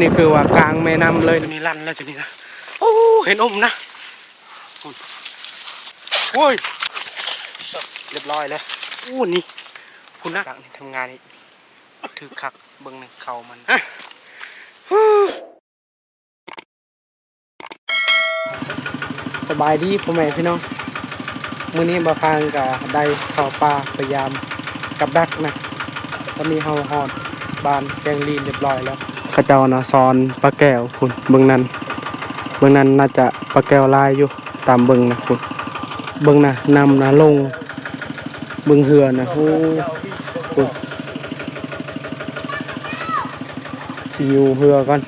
ນີ້ຄືວ່າກາງແມ່ນ້ຳເລີຍ ນີ້ລັນແລ້ວ ຈຸດນີ້ນະ. ໂອ້ ເຫັນອົມນະ ໂອ້ຍ ຮຽບຮ້ອຍແລ້ວ. ໂອ້ ນີ້ ພຸ້ນນະ ຫຼັງນີ້ທຳງານນີ້ ຖືກຄັກ ເບິ່ງໃນເຂົ້າມັນ. ສະບາຍດີພໍ່ແມ່ພີ່ນ້ອງ, ມື້ນີ້ບ່າວຄາງກະໄດ້ເຂົ້າປ່າໄປຢາມກັບດັກນະ. ຕອນນີ້ເຮົາຮອດບ້ານແກ້ງລີນຮຽບຮ້ອຍແລ້ວ. ເຂົາເຈົ້ານະຊ້ອນປາແກ້ວພຸ້ນ ເບິ່ງນັ້ນ ເບິ່ງນັ້ນໜ້າຈະປາແກ້ວຫຼາຍຢູ່ ຕາມເບິ່ງນະພຸ້ນ. ເບິ່ງນະ ນ້ຳນະລົງ ເບິ່ງເຮືອນະ ໂອ້ ໂອ້ ຊິຢູ່ເຮືອກ່ອນ.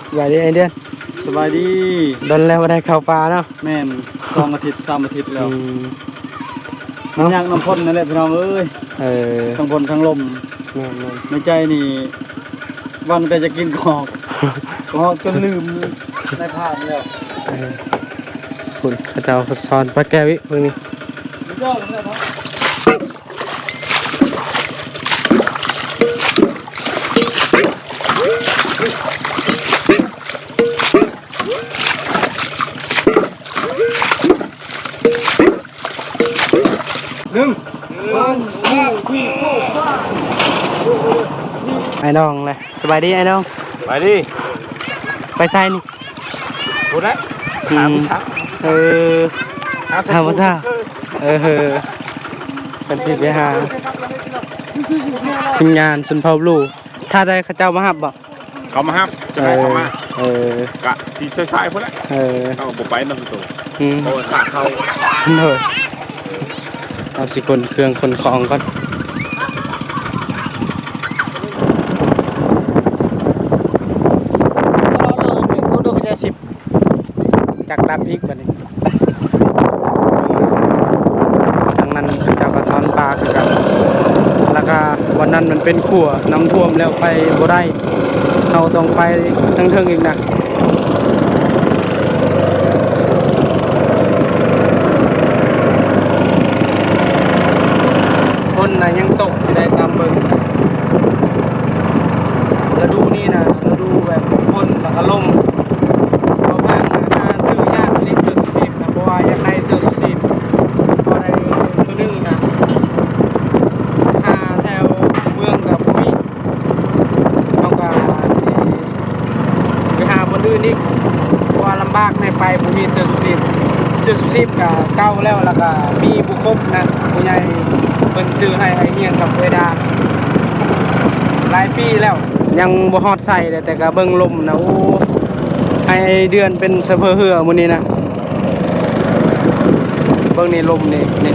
ສະບາຍດີອ້າຍເດືອນ. ສະບາຍດີ. ດົນແລ້ວບໍ່ໄດ້ເຂົ້າປ່າເນາະ. ແມ່ນ ສອງອາທິດ ສາມອາທິດແລ້ວ. ອືມ ມັນຍາກນຳຝົນນັ້ນແຫຼະພີ່ນ້ອງເອີຍ. ເອີ ທັງຝົນທັງລົມ. ແມ່ນໆ ໃນໃຈນີ້ຫວັງແຕ່ຈະກິນກະຮອກ ກະຮອກຈົນລືມນາຍພານແລ້ວ. ເອີ ພຸ້ນ ເຂົາເຈົ້າສອນປາແກ້ວອີກເບິ່ງນີ້. ໜຶ່ງ ສອງ ສາມ ສີ່ ຫ້າ ຫົກ ເຈັດ ແປດ ອ້າຍນ້ອງແຫຼະ. ສະບາຍດີອ້າຍນ້ອງ. ສະບາຍດີ. ໄປໃສນີ້? ພຸ້ນແຫຼະ ອືມ ຫາຜູ້ສາວ. ເອີ ຫາຜູ້ສາວ. ເອີ ເພິ່ນຊິໄປຫາທີມງານຊົນເຜົ່າບລູ. ຖ້າໃດເຂົາເຈົ້າມາຮັບບໍ່? ເຂົາມາຮັບ ຈະໄດ້ເຂົ້າມາ. ເອີ ກະຊິສາຍໆພຸ້ນແຫຼະ. ເອີ ເຮົາບໍ່ໄປນຳໂຕ ອືມ ເພາະວ່າຂາດເຂົ້າ. ໂດຍ ເຮົາຊິຂົນເຄື່ອງຂົນຂອງກ່ອນ. ຈັກລັບອີກບັດນີ້. ທາງນັ້ນເຂົາເຈົ້າກໍຊ້ອນປາຄືກັນ ແລ້ວກໍບ່ອນນັ້ນມັນເປັນຂົວ ນ້ຳຖ້ວມແລ້ວໄປບໍ່ໄດ້ ເຮົາຕ້ອງໄປທາງເທິງອີກນະ. ຝົນນະຍັງຕົກຢູ່ໃດ໋ ຕາມເບິ່ງ ລະດູນີ້ນະ ລະດູແບບຝົນ ແລ້ວກໍລົມ. ເຮົາພາກັນຫາຊື້ຢາກເລີຍ ເສື້ອຊູຊີບນະ ເພາະວ່າຢາກໄດ້ເສື້ອຊູຊີບ ພໍໄດ້ມື້ໜຶ່ງນະ. ຫາແຖວເມືອງກໍບໍ່ມີ ເຮົາກໍຊິ ຊິໄປຫາບ່ອນອື່ນອີກ ເພາະວ່າລຳບາກໃນໄປບໍ່ມີເສື້ອຊູຊີບ. ເສື້ອຊູຊີບກໍເກົ່າແລ້ວ ແລ້ວກໍມີບໍ່ຄົບນະ ຜູ້ໃຫຍ່ເພິ່ນຊື້ໃຫ້ອ້າຍຮຽນກັບເອື້ອຍດາຫຼາຍປີແລ້ວ ຍັງບໍ່ຮອດໃສ່ເດ້. ແຕ່ກະເບິ່ງລົມນະ ໂອ້ ໃຫ້ເດືອນເປັນສະເພີເຮືອມື້ນີ້ນະ. ເບິ່ງນີ້ລົມນີ້ ນີ້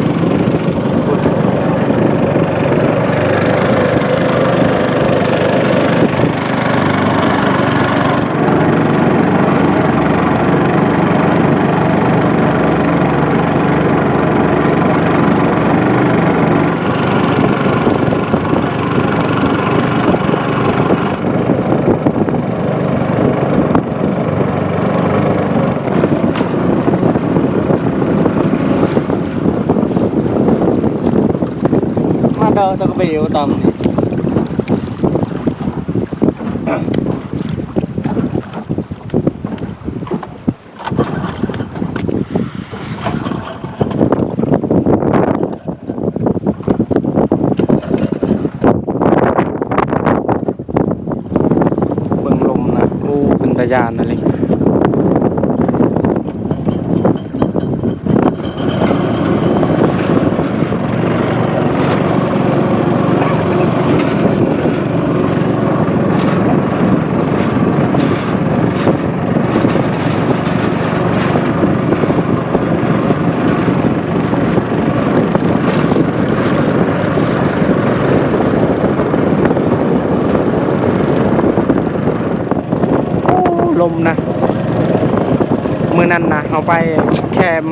ມາເດີ ເດີກະເບວຕຳນີ້. ເບິ່ງລົມນະ ໂອ້ ເປັນຕາຢ້ານອີ່ຫຼີ. ໂອ້ ລົມນະ ມື້ນັ້ນນະ ເຮົາໄປແຄມ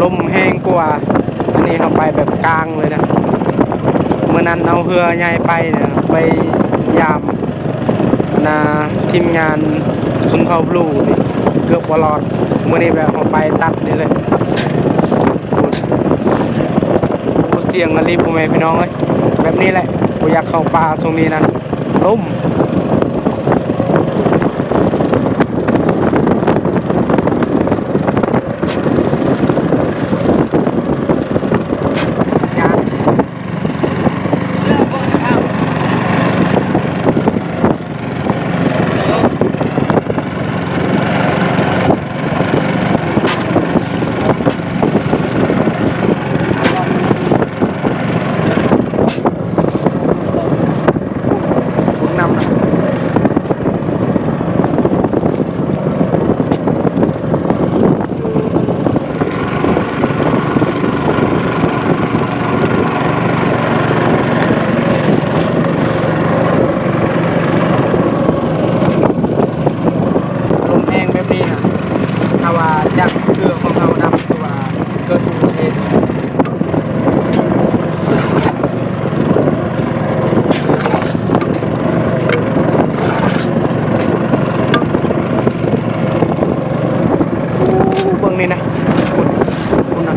ລົມແຮງກວ່າ ອັນນີ້ເຮົາໄປແບບກາງເລີຍນະ. ມື້ນັ້ນເອົາເຮືອໃຫຍ່ໄປນະ ໄປຢາມ ອັນນ່າ ທີມງານຊົນເຜົ່າບລູນີ້ ເກືອບບໍ່ລອດ. ມື້ນີ້ແບບເຮົາໄປຕັດນີ້ເລີຍ. ໂອ້ ສ່ຽງອີ່ຫຼີພໍ່ແມ່ພີ່ນ້ອງເອີຍ. ແບບນີ້ແຫຼະ ບໍ່ຢາກເຂົ້າປ່າຊ່ວງນີ້ນະ. ລົມ. ບຸນນຳນະ. ລົມແຮງແບບນີ້ນະ ຖ້າວ່າຈັກເຮືອຂອງເຮົານຳ ຄືວ່າເກີດອຸບັດຕິເຫດ. ໂອ້ ເບິ່ງນີ້ນະ ພຸ້ນ ພຸ້ນນະ.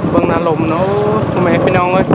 ເບິ່ງນະ ລົມເນາະ ໂອ້ ພໍ່ແມ່ພີ່ນ້ອງເອີຍ.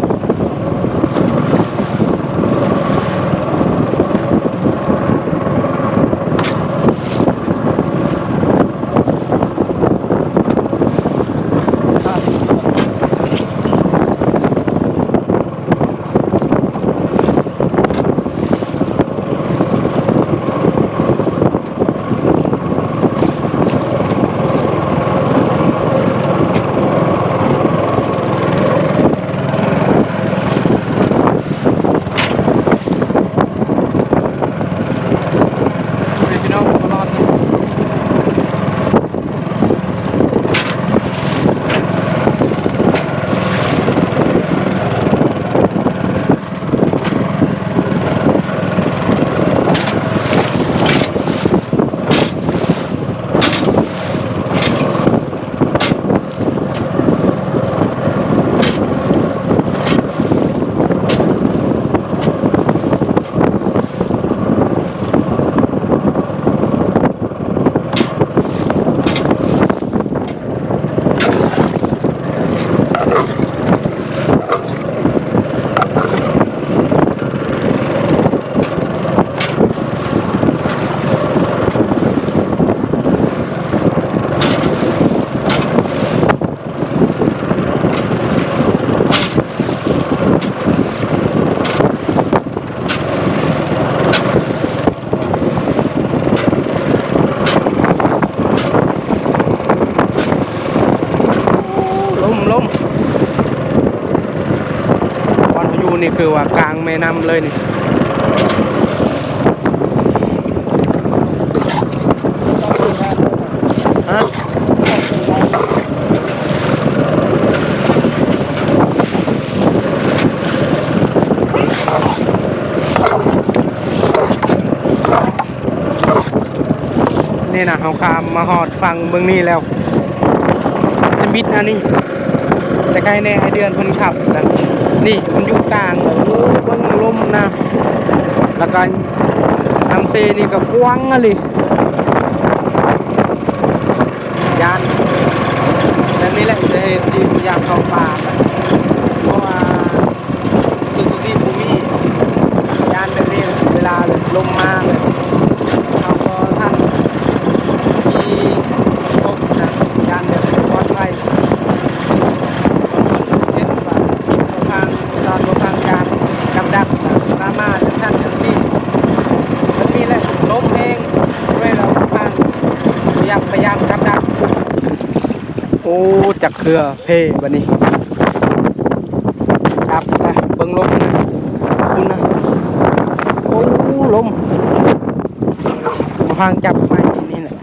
ລົມ ລົມ ບ່ອນເຮົາຢູ່ນີ້ຄືວ່າກາງແມ່ນ້ຳເລີຍນີ້. ຮະ? ນີ້ນະ ເຮົາຂ້າມມາຮອດຝັ່ງເບື້ອງນີ້ແລ້ວ ຈະບິດອັນນີ້ ແຕ່ໃຄແນ່ ໄອ້ເດືອນເພິ່ນຂັບນະ. ນີ້ມັນຢູ່ກາງເລີຍ ໂອ້ ເບິ່ງລົມນະ ແລ້ວກໍນ້ຳເຊນີ້ກໍກວ້າງອີ່ຫຼີ. ຢ້ານ ແບບນີ້ແຫຼະ ສາເຫດທີ່ບໍ່ຢາກເຂົ້າປ່າ ເພາະວ່າ ຊຸດຊູຊີບບໍ່ມີ ຢ້ານແບບນີ້ ເວລາລົມມາ ເຮົາກໍທັນທີ່ພົບນະ ຢ້ານແບບບໍ່ປອດໄພ. ເຊັ່ນວ່າ ທາງການ ທາງການກັບດັກນະ ສາມາດຈັ່ງຊັ້ນຈັ່ງຊີ້ ມັນມີແຫຼະ ລົມແຮງ ດ້ວຍແລ້ວທາງ ບໍ່ຢາກພະຍາຍາມກັບດັກ. ໂອ້ ຈັກເທື່ອເພບາດນີ້ ທາງຈັບໄມ້ນີ້ແຫຼະ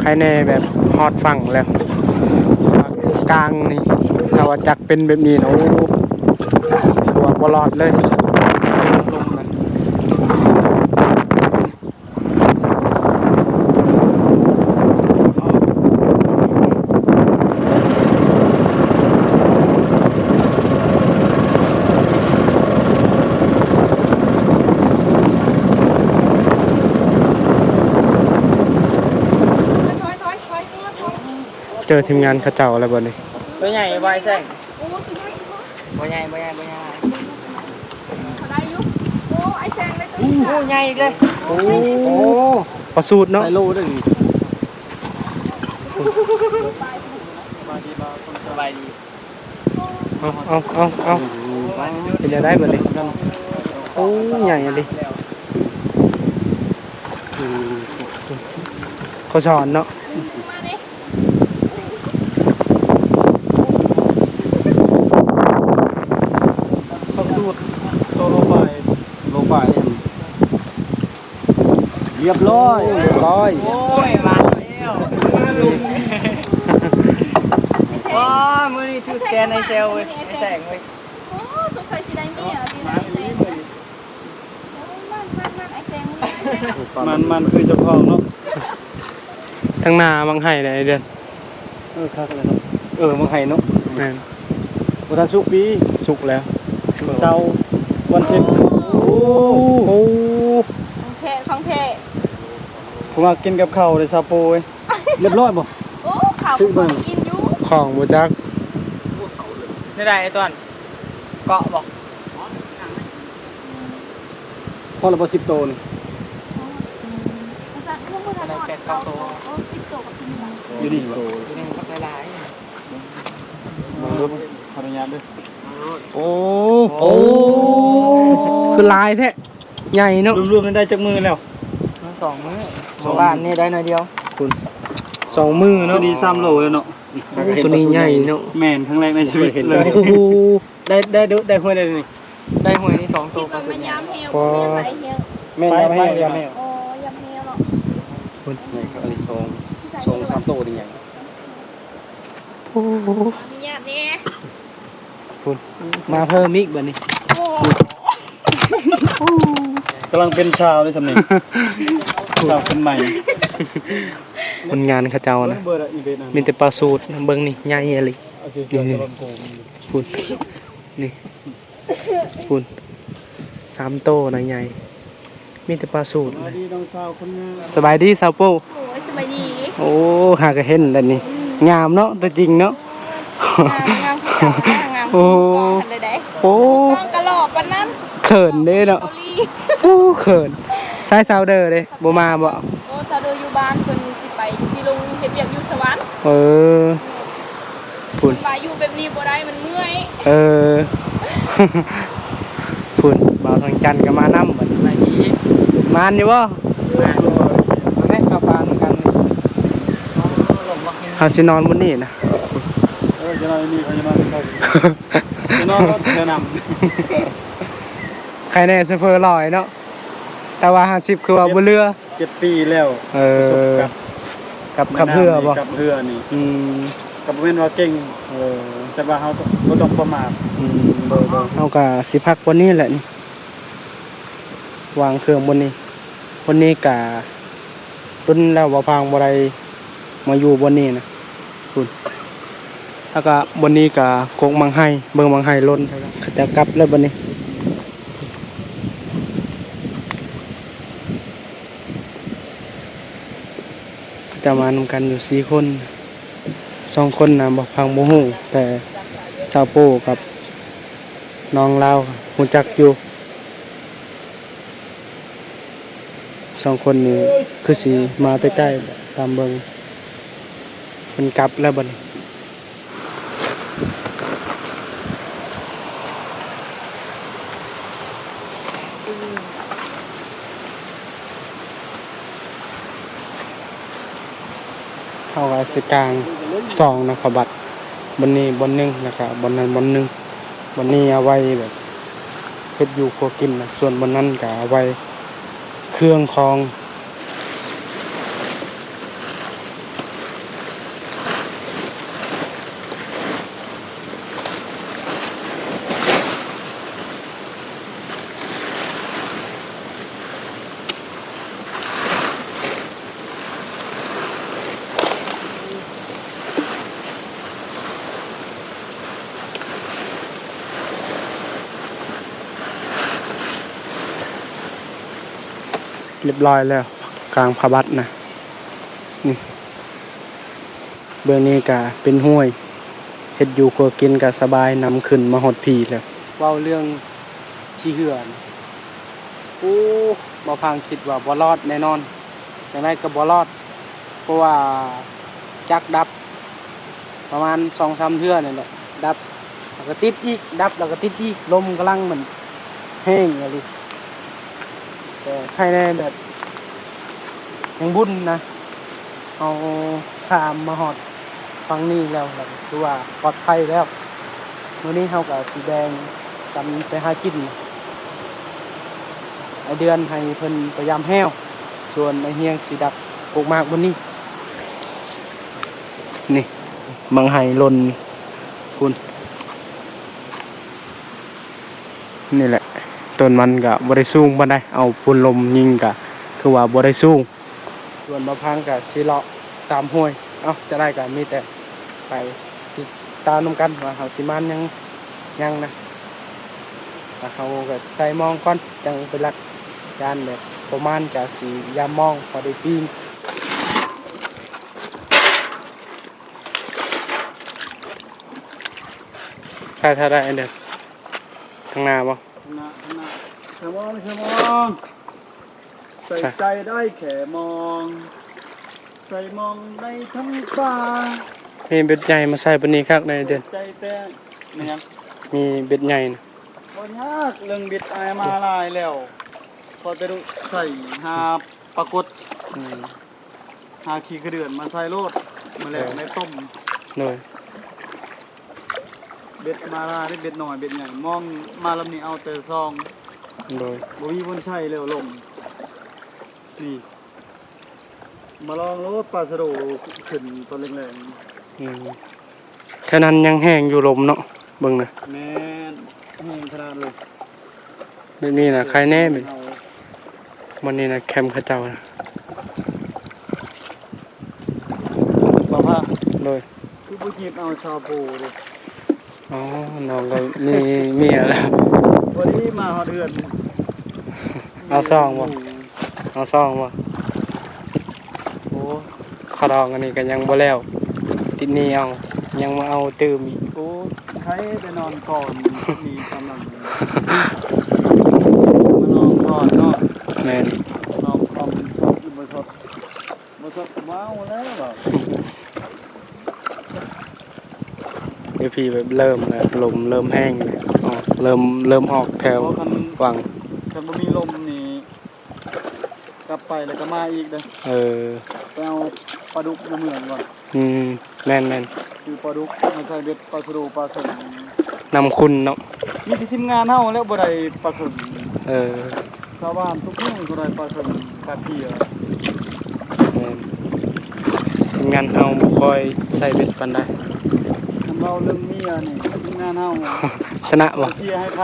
ໃຄແນ່ແບບຮອດຝັ່ງແລ້ວ ກາງນີ້ ຖ້າວ່າຈັກເປັນແບບນີ້ນະ ໂອ້ ຄືວ່າບໍ່ລອດເລີຍ ລົມນະ. ເຈີທີມງານເຂົາເຈົ້າແລ້ວບັດນີ້ ໂຕໃຫຍ່ບໍ່ ອ້າຍແຊງ? ໂອ້ ໂຕໃຫຍ່ ບໍ່ໃຫຍ່ ບໍ່ໃຫຍ່ ບໍ່ໃຫຍ່. ເຂົາໄດ້ຢູ່ ໂອ້ ອ້າຍແຊງໄດ້ຕົວນີ້ ໂອ້ ໃຫຍ່ອີກເລີຍ ໂອ້ ປາສູດເນາະ ໃສ່ໂລເດີ້ນີ້ ສະບາຍດີ ເອົາ ເອົາ ເອົາ ເອົາ ເປັນແນວໃດບັດນີ້ ໂອ້ ໃຫຍ່ອີ່ຫຼີ ເຂົາສອນເນາະ. ປາສູດ ໂຕໂລປາຍ ໂລປາຍ ຮຽບຮ້ອຍ ຮຽບຮ້ອຍ ໂອ້ຍ ມາແລ້ວ ໂອ້ຍ ມື້ນີ້ຖືກແກນໄອ້ແຊວເວີຍ ໄອ້ແຊງເວີຍ ໂອ້ ສົງໄສຊິໄດ້ເມຍ ມາອີ່ຫຼີ ມັນ ມັນ ມັນ ອ້າຍແຊງ ມັນ ມັນຄືເຈົ້າຂອງເນາະ ທາງໜ້າບັກໄຮ່ໃດ໋ເດືອນ ເອີ ຄັກແລ້ວເນາະ ເອີ ບັກໄຮ່ເນາະ ແມ່ນ ບໍ່ທັນສຸກປີ ສຸກແລ້ວ ເສົາ ວັນທິດ ໂອ້ ໂອ້ ຂອງແທ້ ຂອງແທ້ ຜູ້ມັກກິນກັບເຂົ້າເດ້ ຊາໂປເອີຍ ຮຽບຮ້ອຍບໍ່? ໂອ້ ເຂົ້າກໍກິນຢູ່ ຂອງບໍ່ຈັກ ແນວໃດອ້າຍຕວນ ເກາະບໍ່? ພໍແລ້ວບໍ່ ສິບໂຕນີ້ ອືມ ປະມານແປດເກົ້າໂຕ ເອີ ສິບໂຕກໍກິນຢູ່ ຢູ່ນີ້ບໍ່? ຢູ່ນີ້ບັກຫຼາຍໆ ເບິ່ງດູ ຂໍອະນຸຍາດເດີ້ ໂອ້ ໂອ້ ຄືຫຼາຍແທ້ ໃຫຍ່ເນາະ ລວມໆນີ້ໄດ້ຈັກມື້ແລ້ວ? ສອງມື້ ສອງມື້ ມື້ວານນີ້ໄດ້ໜ້ອຍດຽວ ພຸ້ນ ສອງມື້ເນາະ ໂຕນີ້ສາມໂລແລ້ວເນາະ ໂອ້ ໂຕນີ້ໃຫຍ່ເນາະ ແມ່ນ ຄັ້ງແລກໃນຊີວິດເລີຍ ໂອ້ໂຫ ໄດ້ ໄດ້ ໄດ້ຫ້ວຍໃດນີ້? ໄດ້ຫ້ວຍນີ້ສອງໂຕ ຄິດວ່າມັນຍາມແຫ້ວ ບໍ່ ບໍ່ແມ່ນໄປແຫ້ວ ແມ່ນຍາມແຫ້ວ ຍາມແຫ້ວ ອໍ ຍາມແຫ້ວເນາະ ພຸ້ນ ນີ້ກໍອັນນີ້ສອງ ສອງສາມໂຕນີ້ໃຫຍ່ ໂອ້ ຂໍອະນຸຍາດແດ່ ພຸ້ນ ມາເພີ່ມອີກບັດນີ້ ໂອ້ ກຳລັງເປັນຊາວເດ້ຊ່ຳນີ້ ຊາວຄົນໃໝ່ ຄົນງານເຂົາເຈົ້ານະ ມີແຕ່ປາສູດ ເບິ່ງນີ້ ໃຫຍ່ອີ່ຫຼີ ນີ້ ພຸ້ນ ນີ້ ພຸ້ນ ສາມໂຕນະໃຫຍ່ ມີແຕ່ປາສູດ ສະບາຍດີນ້ອງສາວຄົນງາມ ສະບາຍດີສາວໂປ້ ໂອ້ຍ ສະບາຍດີ ໂອ້ ຫາກະເຫັນແລ້ວນີ້ ອືມ ງາມເນາະ ຕົວຈິງເນາະ ງາມ ງາມຄືກັນ ງາມ ໂອ້ ຄືກັນເລີຍເດ້ ໂອ້ ກ້ອງກະຫຼໍ່ປານນັ້ນ ເຂີນເດ້ເນາະ ໂອ້ ເຂີນ ໃຊ້ຊາວເດີເດ້ ບໍ່ມາບໍ່? ໂອ້ ຊາວເດີຢູ່ບ້ານ ເພິ່ນຊິໄປ ຊິລົງເຮັດວຽກຢູ່ສະຫວັນ ເອີ ພຸ້ນ ວ່າຢູ່ແບບນີ້ບໍ່ໄດ້ ມັນເມື່ອຍ ເອີ ພຸ້ນ ບ່າວທອງຈັນກໍມານຳບັດນີ້ ມານຢູ່ບໍ່? ມານ ມາແມ່ ເຂົ້າປ່ານຳກັນ ເຮົາຊິນອນມື້ນີ້ນະ ເອີ ຈະນອນຢູ່ນີ້ ເຂົາຈະນອນຢູ່ໃສ? ຈະນອນແຖວນຳ ໃຄແນ່ໂຊເຟີຫຼອຍເນາະ ແຕ່ວ່າຫ້າສິບຄືວ່າບໍ່ເຫຼືອ ເຈັດປີແລ້ວ ເອີ ປະສົບກັບ ກັບ ແມ່ນ້ຳ ຂັບເຮືອບໍ່? ນີ້ ຂັບເຮືອນີ້ ອືມ ກໍບໍ່ແມ່ນວ່າເກັ່ງ ເອີ ແຕ່ວ່າເຮົາກໍບໍ່ຕ້ອງປະໝາດ ອືມ ໂດຍໆ ເຮົາກໍຊິພັກບ່ອນນີ້ແຫຼະນີ້ ວາງເຄື່ອງບ່ອນນີ້ ບ່ອນນີ້ກໍດົນແລ້ວ ບ່າວພາງບໍ່ໄດ້ມາຢູ່ບ່ອນນີ້ນະ ພຸ້ນ ແລ້ວກໍບ່ອນນີ້ກໍກົກໝາກໄຮ່ ເບິ່ງໝາກໄຮ່ຫຼົ່ນ ເຂົາເຈົ້າກັບແລ້ວບັດນີ້ ເຂົາເຈົ້າມານຳກັນຢູ່ສີ່ຄົນ ສອງຄົນນະບໍ່ ພັງບໍ່ຮູ້ ແຕ່ຊາວໂປ້ກັບນ້ອງລາວຮູ້ຈັກຢູ່ ສອງຄົນນີ້ຄືຊິມາແຕ່ໃກ້ ຕາມເບິ່ງ ເພິ່ນກັບແລ້ວບັດນີ້. ເຮົາກໍຊິກາງສອງນະ ພະບັດ ບ່ອນນີ້ບ່ອນໜຶ່ງ ແລ້ວກະບ່ອນນັ້ນບ່ອນໜຶ່ງ. ບ່ອນນີ້ເອົາໄວ້ແບບເຮັດຢູ່ຄົວກິນນະ, ສ່ວນບ່ອນນັ້ນກະເອົາໄວ້ເຄື່ອງຂອງ. ຮຽບຮ້ອຍແລ້ວ ກາງຜ້າບັດນະ ນີ້. ເບື້ອງນີ້ກະເປັນຫ້ວຍ ເຮັດຢູ່ຄົວກິນກະສະບາຍ ນ້ຳຂຶ້ນມາຮອດພີ້ແລ້ວ. ເວົ້າເລື່ອງຂີ້ເຫື່ອນ ໂອ້ ບ່າວພັງຄິດວ່າບໍ່ລອດແນ່ນອນ, ຈັ່ງໃດກະບໍ່ລອດ ເພາະວ່າຈັກດັບປະມານສອງສາມເທື່ອນີ້ແຫຼະ ດັບ ແລ້ວກະຕິດອີກ ດັບແລ້ວກະຕິດອີກ. ລົມກຳລັງມັນແຮງອີ່ຫຼີ ແຕ່ໄຄແນ່ແບບຍັງບຸນນະ ເຮົາຂ້າມມາຮອດຝັ່ງນີ້ແລ້ວ ກະຖືວ່າປອດໄພແລ້ວ. ມື້ນີ້ເຮົາກະຊິແບ່ງກັນໄປຫາກິນ ອ້າຍເດືອນໃຫ້ເພິ່ນໄປຢາມແຮ້ວ ສ່ວນອ້າຍຮຽງຊິດັກໂຄກໝາກບ່ອນນີ້. ນີ້ ບັກໄຮຫຼົ່ນພຸ້ນ. ນີ້ແຫຼະ ຕົ້ນມັນກະບໍ່ໄດ້ສູງປານໃດ ເອົາໂພນລົມຍິງກະຄືວ່າບໍ່ໄດ້ສູງ. ສ່ວນບ່າວພັງກະຊິເລາະຕາມຫ້ວຍ. ເອົ້າ ຈັ່ງໃດກະມີແຕ່ໄປຕິດຕາມນຳກັນວ່າເຮົາຊິມານຍັງ ຍັງນະ. ແລ້ວເຮົາກະໃສ່ມອງກ່ອນ ຈັ່ງໄປລັກ ຢ້ານແບບບໍ່ມານກະຊິຢາມມອງ ພໍໄດ້ປີ້ງ. ໃສ່ເທົ່າໃດເດີ? ທາງໜ້າບໍ່? ທາງໜ້າ ທາງໜ້າ ສະມອງ ສະມອງ ໃສ່ໃຈໄດ້ແຄ່ມອງ ໃສ່ມອງໄດ້ທັງປ່າ. ມີເບັດໃຫຍ່ມາໃສ່ປານນີ້ຄັກໃດເດີ. ໃຈແຕ່ແມ່ນຫຍັງ? ມີເບັດໃຫຍ່ນະ. ບໍ່ຍາກເລື່ອງເບັດ ອ້າຍມາຫຼາຍແລ້ວ ພໍແຕ່ດຸໃສ່ຫາປາກົດ. ອືມ. ຫາຂີ້ກະເດືອນມາໃສ່ໂລດ ມາແລງໃນຕົ້ມ. ໂດຍ. ເບັດມາລາເດ້ ເບັດນ້ອຍເບັດໃຫຍ່ ມອງມາລຳນີ້ເອົາແຕ່ຊອງ. ໂດຍ. ບໍ່ມີບ່ອນໃຊ້ແລ້ວລົມນີ້ ມາລອງໂລດ ປາສະໂດຂຶ້ນຕອນແລງໆ. ອືມ. ຂະໜາດຍັງແຮງຢູ່ລົມເນາະ ເບິ່ງນະ. ແມ່ນ ແຮງຂະໜາດເລີຍ. ແບບນີ້ນະ ໄຄແນ່ ແບບນີ້ນະ ແຄມເຂົາເຈົ້ານະ. ບ່າວພັງ ໂດຍ. ຄືບໍ່ຈີບເອົາສາວໂພເດ້? ອໍ ນ້ອງກະມີເມຍແລ້ວ. ພໍດີມາຮອດເຮືອນ ເອົາສອງບໍ່? ເອົາສອງບໍ່? ໂອ້ ຄ່າດອງອັນນີ້ກະຍັງບໍ່ແລ້ວ ຕິດໜີ້ເອົາ ຍັງມາເອົາຕື່ມອີກ. ໂອ້ ໄຄແຕ່ນອນກ່ອນ ມີກຳລັງ ມາລອງກ່ອນເນາະ. ແມ່ນ. ລອງຄອມ ບໍ່ສົດ ບໍ່ສົດກະບໍ່ເອົາແລ້ວ. ຢູ່ພີ້ແບບເລີ່ມແລ້ວ ລົມເລີ່ມແຮງແລ້ວ ເລີ່ມ ເລີ່ມອອກແຖວ ບໍ່ ຄັນ ຫວັງ ຄັນບໍ່ມີລົມນີ້ ກັບໄປແລ້ວກະມາອີກເດີ. ເອີ ໄປເອົາປາດຸກໃນເມືອງກ່ອນ. ອືມ ແມ່ນໆ ຊື້ປາດຸກມາໃສ່ເບັດ ປາສະໂດ ປາເຂັງ ນ້ຳຂຸ່ນເນາະ. ມີແຕ່ທີມງານເຮົາແລ້ວບໍ່ໄດ້ປາເຂັງ. ເອີ ຊາວບ້ານທຸກຄົນກະໄດ້ປາເຂັງ ປາເກຍ. ແມ່ນ ທີມງານເຮົາບໍ່ຄ່ອຍໃສ່ເບັດປານໃດ. ຄັນເວົ້າເລື່ອງເມຍນີ້ ທີມງານເຮົາ ຊະນະບໍ່? ເຊຍໃຫ້ໃຜ?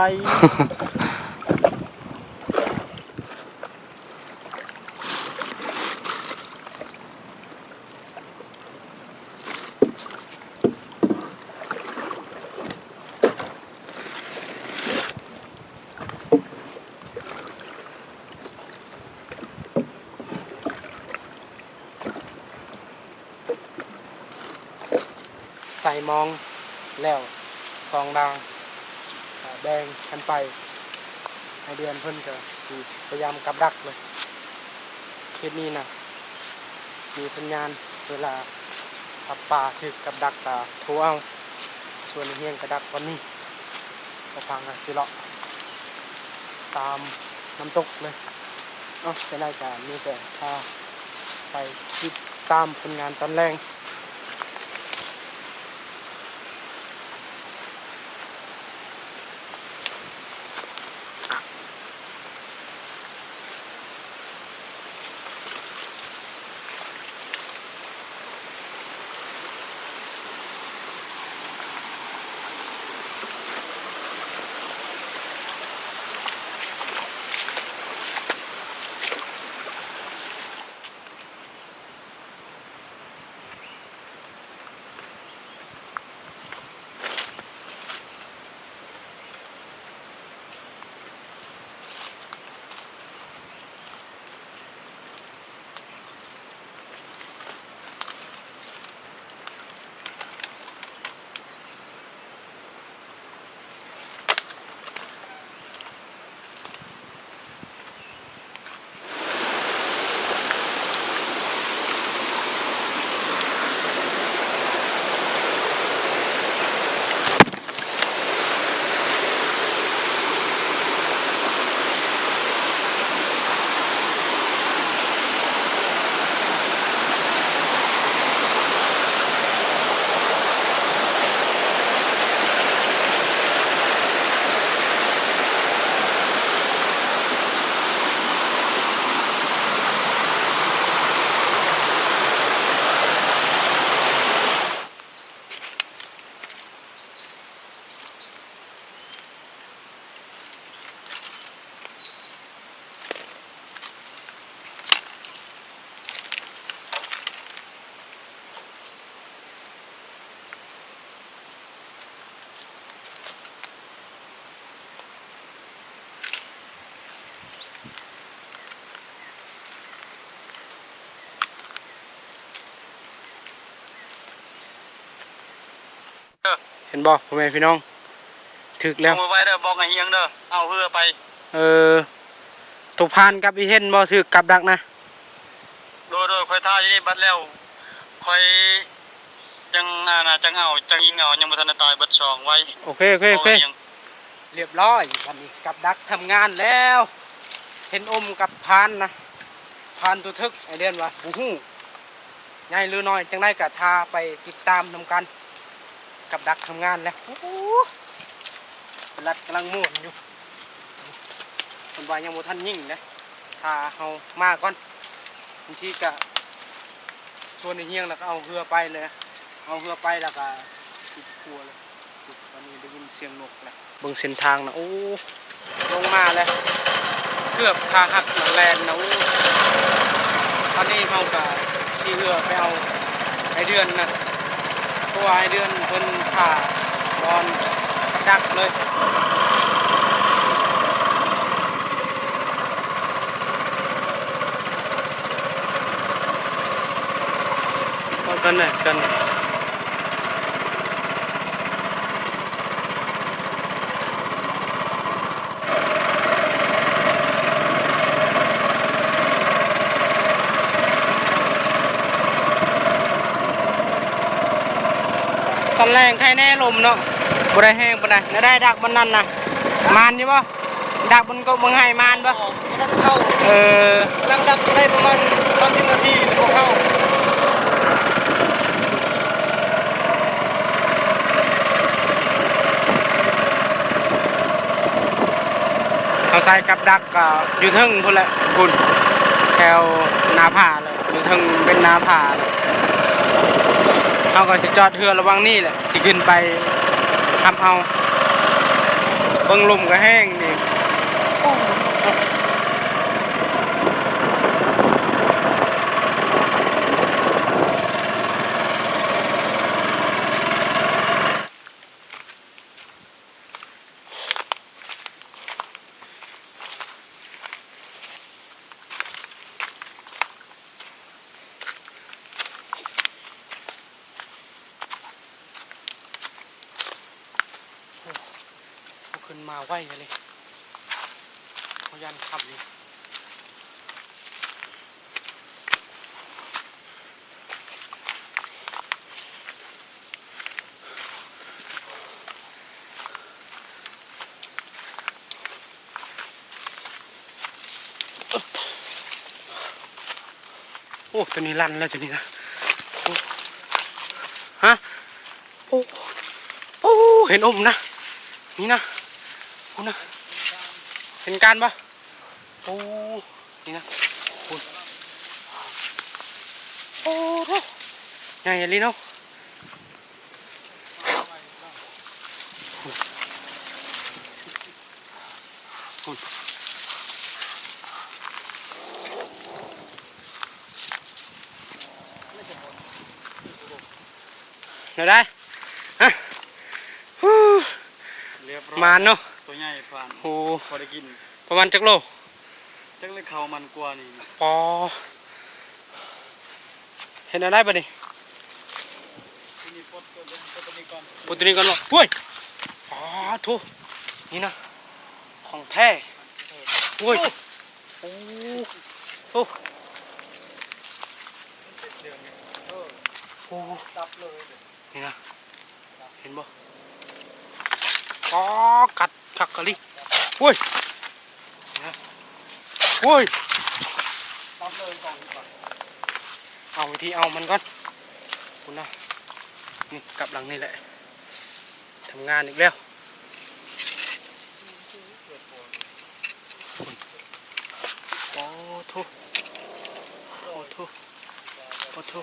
ໃສ່ມອງແລ້ວສອງດ່າງ ກະແບ່ງກັນໄປ. ອ້າຍເດືອນເພິ່ນກະຊິພະຍາຍາມກັບດັກເລີຍ. ເຂດນີ້ນະ ມີສັນຍານ ເວລາສັດປ່າຖືກກັບດັກກະໂທເອົາ. ສ່ວນອ້າຍຮຽງກະດັກບ່ອນນີ້ ບ່າວພັງກະຊິເລາະຕາມນ້ຳຕົກເລີຍ. ເອົ້າ ຈັ່ງໃດກະມີແຕ່ພາໄປຕິດຕາມຜົນງານຕອນແລງ. ເຫັນບໍ່ພໍ່ແມ່ພີ່ນ້ອງ? ຖືກແລ້ວ. ໄວ້ເດີ ບອກໃຫ້ຮຽງເດີ ເອົາເຮືອໄປ. ເອີ ໂຕພານກັບອີເຫັນບໍ່ຖືກກັບດັກນະ? ໂດຍ ໂດຍ ຂ້ອຍຖ້າຢູ່ນີ້ບັດແລ້ວ ຂ້ອຍຈັ່ງ ອັນນ່າ ຈັ່ງເອົາ ຈັ່ງຍິງເອົາ ຍັງບໍ່ທັນໄດ້ຕາຍເບິດສອງໄວ້. ໂອເຄ ໂອເຄ ໂອເຄ ຮຽງ. ລຽບຮ້ອຍ ບັດນີ້ກັບດັກທຳງານແລ້ວ. ເຫັນອົມກັບພານນະ ພານຕົວເຖິກ ໄອເດືອນວ່າບໍ່ຮູ້ ໃຫຍ່ຫຼືນ້ອຍ ຈັ່ງໃດກໍຖ້າໄປຕິດຕາມນຳກັນ. ກັບດັກທຳງານແລ້ວ. ໂອ້ ເປັນລັດກຳລັງມ່ວນຢູ່. ເພິ່ນວ່າຍັງບໍ່ທັນຍິງເດ້ ຖ້າເຮົາມາກ່ອນ. ບາງທີກະຊວນໄອ້ຮຽງ ແລ້ວກໍເອົາເຮືອໄປເລີຍນະ. ເອົາເຮືອໄປແລ້ວກໍປິດຂົວເລີຍ. ຕອນນີ້ໄດ້ຍິນສຽງນົກແລ້ວ. ເບິ່ງເສັ້ນທາງນະ ໂອ້ ລົງມາແລ້ວ ເກືອບຂາຫັກແລ້ວແລ່ນນະ. ໂອ້ ຕອນນີ້ເຮົາກໍຂີ່ເຮືອໄປເອົາໄອ້ເດືອນນະ ເພາະວ່າໄອ້ເດືອນເພິ່ນຖ້າບ່ອນກັບດັກເລີຍ. ເອົາກັນນະ ກັນນະ. ຕອນແລງໄຄແນ່ລົມເນາະ ບໍ່ໄດ້ແຮງປານໃດ. ແນວໃດດັກມັນນັ້ນນະ ມານຢູ່ບໍ່? ດັກມັນກໍບໍ່ໃຫ້ມານບໍ່? ບໍ່ທັນເຂົ້າ. ເອີ ກຳລັງດັກໄດ້ປະມານສາມສິບນາທີແລ້ວກໍເຂົ້າ. ເຂົາໃສ່ກັບດັກກໍຢູ່ເທິງພຸ້ນແຫຼະ ພຸ້ນ ແຖວໜ້າຜາແຫຼະ ຢູ່ເທິງເປັນໜ້າຜາແຫຼະ. ເຮົາກໍຊິຈອດເຮືອລະຫວ່າງນີ້ແຫຼະ ຊິຂຶ້ນໄປທຳເອົາ. ເບິ່ງລົມກໍແຮງນີ້. ໂອ້ ເຂົາຂຶ້ນມາໄວອີ່ຫຼີ ເຂົາຢ້ານຄ່ຳຢູ່. ໂອ້ ຕົວນີ້ລັນແລ້ວ ຕົວນີ້ນະ. ໂອ້ ຮະ ໂອ້ ໂອ້ ເຫັນອົມນະ ນີ້ນະ ພຸ້ນນະ ເຫັນການບໍ່? ໂອ້ ນີ້ນະ ພຸ້ນ. ໂອ້ ໂທ້ ໃຫຍ່ອີ່ຫຼີເນາະ. ພຸ້ນ ແນວໃດ? ຮະ ຮູ ຮຽບຮ້ອຍ ມານເນາະ ຕົວໃຫຍ່ພານ. ໂອ້ ພໍໄດ້ກິນ. ປະມານຈັກໂລ? ຈັກເລີຍ ເຂົ້າມັນກວ່ານີ້. ອໍ ເຮັດແນວໃດບາດນີ້? ປົດຕົວນີ້ກ່ອນ ປົດຕົວນີ້ກ່ອນບໍ່? ໂອ້ຍ ອໍ ໂທ້ ນີ້ນະ ຂອງແທ້. ໂອ້ຍ ໂອ້ ໂອ້ ໂອ້ ນີ້ນະ ເຫັນບໍ່? ອໍ ກັດຄັກອີ່ຫຼີ. ໂອ້ຍ ໂອ້ຍ ເອົາວິທີເອົາມັນກ່ອນ ພຸ້ນນະ. ນີ້ກັບຫຼັງນີ້ແຫຼະ ທຳງານອີກແລ້ວ. ໂອ້ໂທ້ ໂອ້ໂທ້ ໂອ້ໂທ້.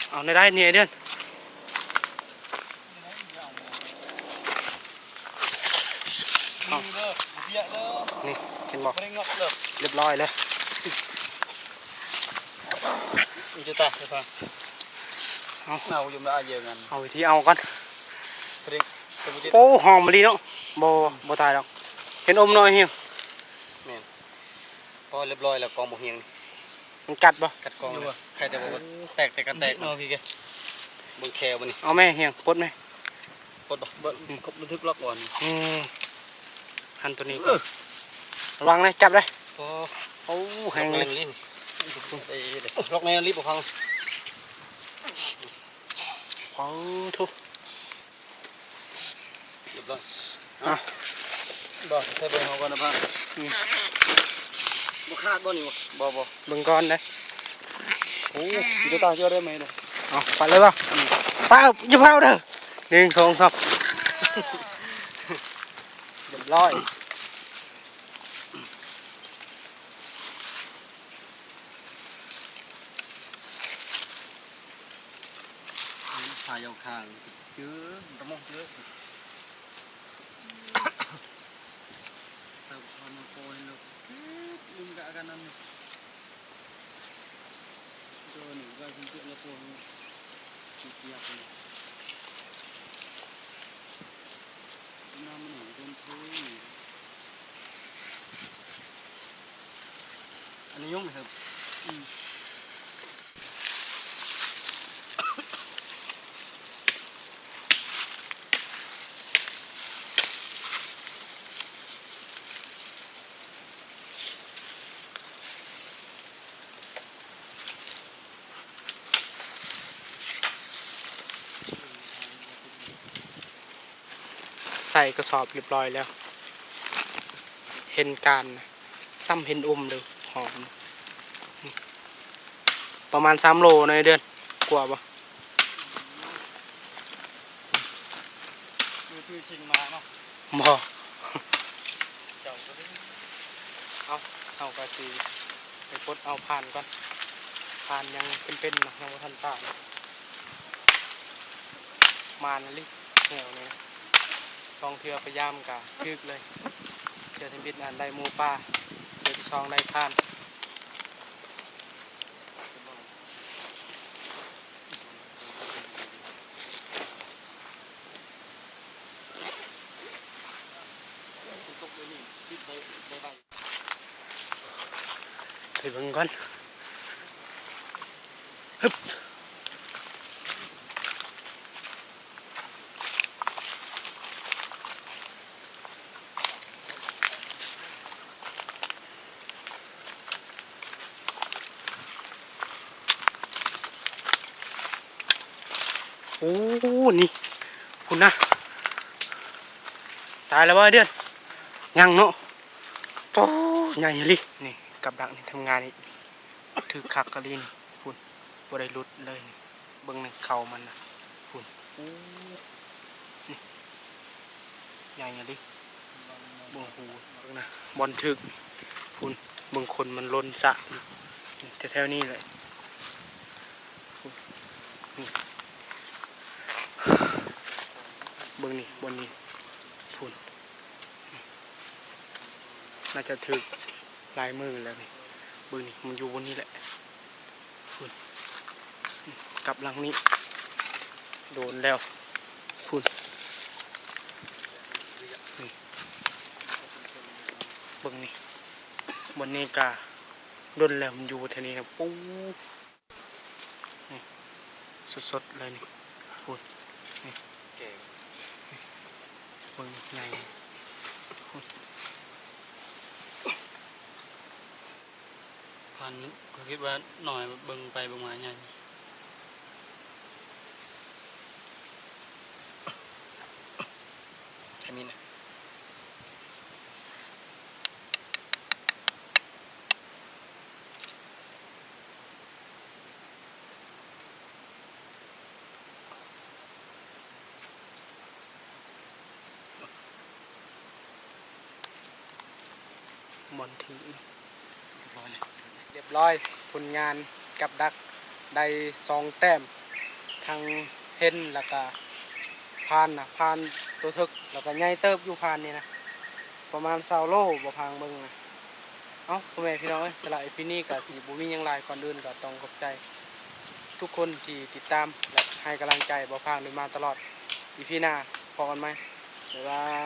ເອົາແນວໃດນີ້ ໄອ້ເດືອນ? ເອົາ ນີ້ ເຫັນບໍ່? ລຽບຮ້ອຍເລີຍ. ເອົາ ເອົາວິທີເອົາກ່ອນ. ໂອ້ ຫອມອີ່ຫຼີເນາະ. ບໍ່ ບໍ່ຕາຍດອກ. ເຫັນອົມເນາະ ຮຽງ. ແມ່ນ. ພໍລຽບຮ້ອຍແລ້ວ ກອງບັກຮຽງນີ້. ມັນກັດບໍ່? ກັດກອງເລີຍ. ໃຄແຕ່ບໍ່ແຕກ ແຕ່ກັນແຕກເນາະ. ເບິ່ງແຂ້ວມັນນີ້. ເອົາແມ່ ຮຽງ ປົດແມ່. ບໍ່ ບໍ່ ອືມ ຄົບບັນທຶກລັອກກ່ອນ ອືມ ຫັນໂຕນີ້ ເອີ ກ່ອນ ລະວັງນະ ຈັບເດີ້ ໂອ້ ໂອ້ ແຮງເລີຍ ລັອກແນ່ນອີ່ຫຼີ ລັອກແນ່ນອີ່ຫຼີ ບໍ່ພັງ ເອົາ ໂທ້ ຮຽບຮ້ອຍ ອ່ະ ບໍ່ ໃສ່ເບິ່ງເຮົາກ່ອນນະພັງ ອືມ ບໍ່ຂາດບໍ່ນີ້ ບໍ່ ບໍ່ ເບິ່ງກ່ອນເດີ້ ໂອ້ ເຈົ້າຕາເຈົ້າໄດ້ໄໝເດີ້ ເອົາ ປະເລີຍບໍ່ ອືມ ປະ ຢ່າເຜົາເດີ້ ໜຶ່ງ ສອງ ສາມ ຮຽບຮ້ອຍ. ສາຍເອົາຂ້າງ ເຈີ ຕະໝົກເຈີ ເຕີມຄວັນໂປໃຫ້ລູກ ອືມ ກະອາການນັ້ນ ໂຕນີ້ວ່າຊິເຈີລະໂປ ຊິກຽບ ນ້ຳມັນແຫ້ງເຕັມເທິງ ອັນນີ້ຍຸງໄໝເຮີບ ອືມ ໃສ່ກະສອບຮຽບຮ້ອຍແລ້ວ ເຫັນການນະ ຊ້ຳເຫັນອົມເລີຍ ຫອມ ປະມານສາມໂລເນາະ ເດືອນ ກວ່າບໍ່? ຄື ຄືຊິງມາເນາະ ບໍ່ ເຈົ້າ ເອົາ ເຮົາກະຊິໄປປົດເອົາພານກ່ອນ ພານຍັງເປັນໆເນາະ ຍັງບໍ່ທັນຕາຍ ມານອີ່ຫຼີແນວນີ້ນະ ສອງເທື່ອໄປຢາມກະຖືກເລີຍ ເທື່ອທຳອິດນັ້ນໄດ້ໝູປ່າ ເທື່ອທີສອງໄດ້ພານ. ໄປເບິ່ງກ່ອນ ຮຶບ. ໂອ້ ນີ້ ພຸ້ນນະ ຕາຍແລ້ວບໍ່ເດືອນ? ຍັງເນາະ ໂຕໃຫຍ່ອີ່ຫຼີ ນີ້ ກັບດັກນີ້ທຳງານອີກ ຖືກຄັກອີ່ຫຼີນີ້ ພຸ້ນ ບໍ່ໄດ້ຫຼຸດເລີຍນີ້ ເບິ່ງໃນເຂົ້າມັນນະ ພຸ້ນ ໂອ້ ນີ້ ໃຫຍ່ອີ່ຫຼີ ເບິ່ງຫູ ເບິ່ງນະ ບ່ອນຖືກ ພຸ້ນ ເບິ່ງຂົນມັນຫຼົ່ນຊະ ນີ້ ແຖວໆນີ້ແຫຼະ ພຸ້ນ ນີ້ ເບິ່ງນີ້ ບ່ອນນີ້ ພຸ້ນ ນີ້ ໜ້າຈະຖືກຫຼາຍມື້ແລ້ວນີ້ ເບິ່ງນີ້ ມັນຢູ່ບ່ອນນີ້ແຫຼະ ພຸ້ນ ກັບຫຼັງນີ້ ໂດນແລ້ວ ພຸ້ນ ນີ້ ເບິ່ງນີ້ ບ່ອນນີ້ກະດົນແລ້ວ ມັນຢູ່ແຖວນີ້ນະ ປູ ນີ້ ສົດໆເລີຍນີ້ ພຸ້ນ ນີ້ ແກ່ ນີ້ ເບິ່ງໃຫຍ່ ພຸ້ນ ພັນ ຂ້ອຍຄິດວ່າໜ້ອຍ ເບິ່ງໄປເບິ່ງມາໃຫຍ່ ແຄ່ນີ້ນະ. ບ່ອນຖືກ ຮຽບຮ້ອຍ ຜົນງານກັບດັກໄດ້ສອງແຕ້ມ ທັງເຫັນ ແລ້ວກະ ພານນະ ພານໂຕເຖິກ ແລ້ວກະໃຫຍ່ເຕີບຢູ່ພານນີ້ນະ ປະມານຊາວໂລ ບໍ່ພັງເບິ່ງນະ. ເອົ້າ ພໍ່ແມ່ພີ່ນ້ອງເອີຍ ສຳລັບອີພີນີ້ກະຊິບໍ່ມີຫຍັງຫຼາຍ ກ່ອນອື່ນກະຕ້ອງຂອບໃຈທຸກຄົນທີ່ຕິດຕາມ ແລະ ໃຫ້ກຳລັງໃຈບ່າວພາງໂດຍມາຕະຫຼອດ ອີພີໜ້າພໍ້ກັນໃໝ່ ບາຍບາຍ.